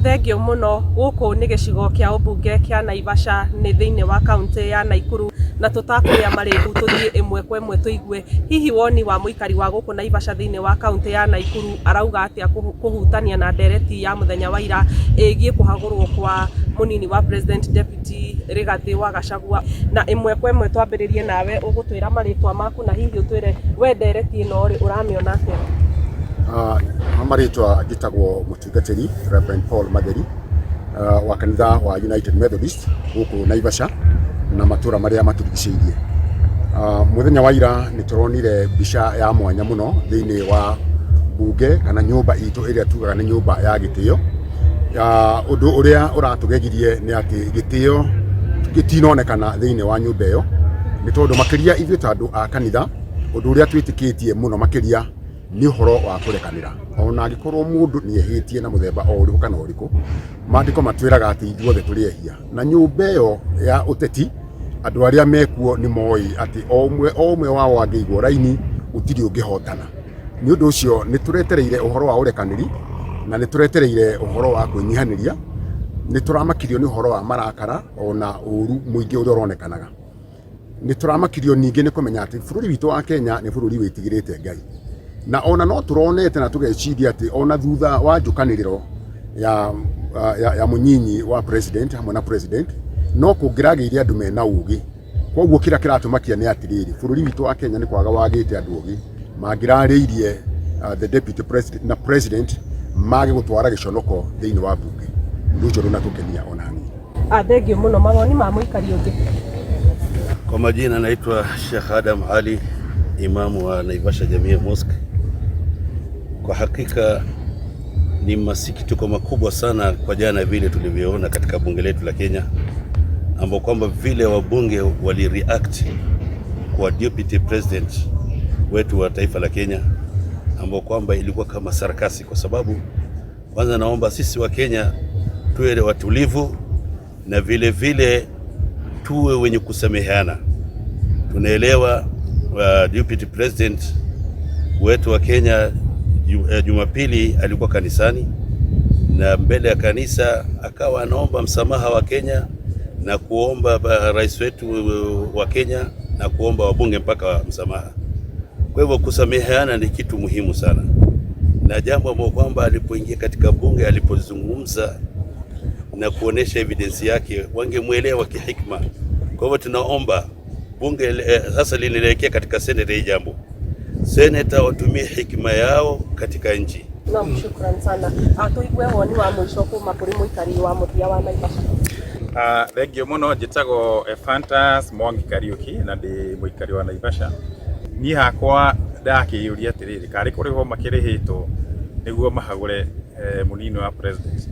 Thengio mũno. Gũkũ nĩ gĩcigo kĩa ũmbunge kĩa Naivasha nĩ thĩinĩ wa kauntĩ ya Naikuru na tũtakũrĩa marĩgu tũthiĩ ĩmwe kwa ĩmwe tũigue hihi woni wa mũikari wa gũkũ Naivasha thĩinĩ wa kauntĩ ya Naikuru arauga atĩa kũhutania na ndereti ya mũthenya wa ira ĩgiĩ kũhagũrwo kwa mũnini wa president deputy Rigathĩ wa Gachagua. Na ĩmwe kwa ĩmwe twambĩrĩrie nawe ũgũtwĩra marĩtwa maku na hihi ũtwĩre we ndereti ĩno rĩ ũramĩona atĩa? Ha marĩtwa njĩtagwo mũtungatĩri Reverend Paul Matheri wa kanitha wa United Methodist gũkũ Naivasha na matũra marĩa matũrigicĩirie. Mũthenya wa ira nĩ tũronire mbica ya mwanya mũno thĩinĩ wa mbunge kana nyũmba itũ ĩrĩa tugaga nĩ nyũmba ya gĩtĩo. Ũndũ ũrĩa ũratũgegirie nĩ atĩ gĩtĩo gĩtinonekana thĩinĩ wa nyũmba ĩyo, nĩ tondũ makĩria ithuĩ ta andũ a kanitha, ũndũ ũrĩa twĩtĩkĩtie mũno makĩria nĩ ũhoro wa kũrekanĩra. Ona angĩkorwo mũndũ nĩ ehĩtie na mũthemba o ũrĩkũ kana ũrĩkũ, maandĩko matwĩraga atĩ ithuothe tũrĩ ehia. Na nyũmba ĩyo ya ũteti, andũ arĩa mekuo nĩ moĩ atĩ o ũmwe o ũmwe wao angĩigwo raini, gũtirĩ ũngĩhotana. Nĩ ũndũ ũcio nĩ tũretereire ũhoro wa ũrekanĩri, na nĩ tũretereire ũhoro wa kwĩnyihanĩria. Nĩ tũramakirio nĩ ũhoro wa marakara ona ũru mũingĩ ũrĩa ũronekanaga. Nĩ tũramakirio ningĩ nĩ kũmenya atĩ bũrũri witũ wa Kenya nĩ bũrũri wĩtigĩrĩte Ngai. Na ona no tũronete na tũgeciria atĩ ona thutha wa njũkanĩrĩro ya, ya, ya mũnyinyi wa president hamwe na president no kũngĩragĩire andũ mena ũgĩ. Koguo kĩrĩa kĩratũmakia nĩ atĩrĩrĩ, bũrũri witũ wa Kenya nĩ kwaga wagĩte andũ ogĩ mangĩrarĩirie the deputy president na president mage gũtwara gĩconoko thĩinĩ wa mbunge. Ũndũ ũcio ndũnatũkenia ona hanini. Thengio mũno. Mawoni ma mũikari ũngĩ. Kwa majina naitwa Sheikh Adam Ali, imamu wa Naivasha Jamia Mosque. Kwa hakika ni masikitiko makubwa sana kwa jana vile tulivyoona katika bunge letu la Kenya, ambao kwamba vile wabunge wali react kwa deputy president wetu wa taifa la Kenya, ambao kwamba ilikuwa kama sarakasi, kwa sababu kwanza naomba sisi wa Kenya tuwe watulivu na vile vile tuwe wenye kusameheana. Tunaelewa deputy president wetu wa Kenya Jumapili alikuwa kanisani na mbele ya kanisa akawa anaomba msamaha wa Kenya na kuomba rais wetu wa Kenya na kuomba wabunge mpaka msamaha. Kwa hivyo kusameheana ni kitu muhimu sana, na jambo ambalo kwamba alipoingia katika bunge alipozungumza na kuonesha evidence yake wangemwelewa kihikma. Kwa hivyo tunaomba bunge sasa linaelekea katika senate hii jambo, seneta watumie hikma yao katika nchi. Naam, shukran sana. Tũigue woni wa mũico kuma kũrĩ mũikari wa mũthia wa Naivasha. Thengio mũno. Njĩtagwo Ephantus Mwangi Kariũki na ndĩ mũikari wa Naivasha. Niĩ hakwa ndakĩyũria atĩrĩrĩ, karĩ kũrĩhwo makĩrĩhĩtwo nĩguo mahagũre mũnini wa president?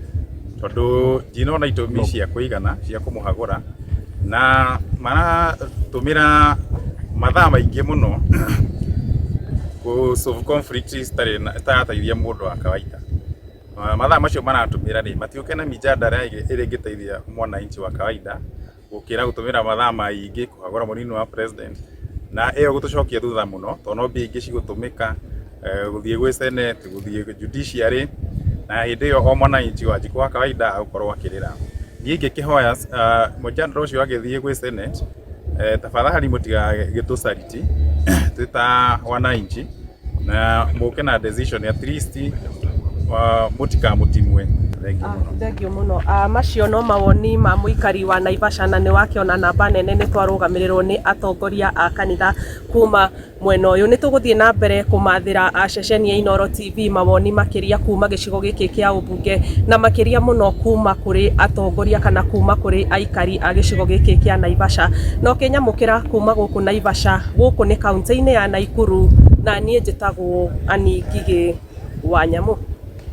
Tondũ ndinona itũmi cia kũigana cia kũmũhagũra, na maratũmĩra mathaa maingĩ mũno kũ solve conflict citarĩ citarateithia mũndũ wa kawaida. Mathaa macio maratũmĩra rĩ, matiũke na mijadala ĩrĩa ĩngĩteithia mwananchi wa kawaida, gũkĩra gũtũmĩra mathaa maingĩ kũhagũra mũnini wa president, na ĩyo gũtũcokia thutha mũno, tondũ no mbia ingĩ cigũtũmĩka gũthiĩ gwĩ senate, gũthiĩ judiciary, na hĩndĩ ĩyo o mwananchi wa njikũ wa kawaida agũkorwo akĩrĩra. Niĩ ingĩkĩhoya mũjadala ũcio agĩthiĩ gwĩ senate, tafadhali mũtigagĩtũcariti twĩ ta wananchi na mũke na decision at least mũtikamũtimwe. Thengiũ mũno. Thengio mũno. Macio no mawoni ma mũikari wa Naivasha, na nĩ wakĩona namba nene nĩ twarũgamĩrĩrwo nĩ atongoria a kanitha kuma mwena ũyũ. Nĩ tũgũthiĩ na mbere kũmathĩra ceceni ya Inooro TV mawoni makĩria kuma gĩcigo gĩkĩ kĩa ũmbunge, na makĩria mũno kuma kũrĩ atongoria kana kuma kũrĩ aikari a gĩcigo gĩkĩ kĩa Naivasha. Na ũkĩnyamũkĩra kuma gũkũ Naivasha, gũkũ nĩ kaunti-inĩ ya Naikuru, na niĩ njĩtagwo Annie Ngigĩ wa Nyamũ.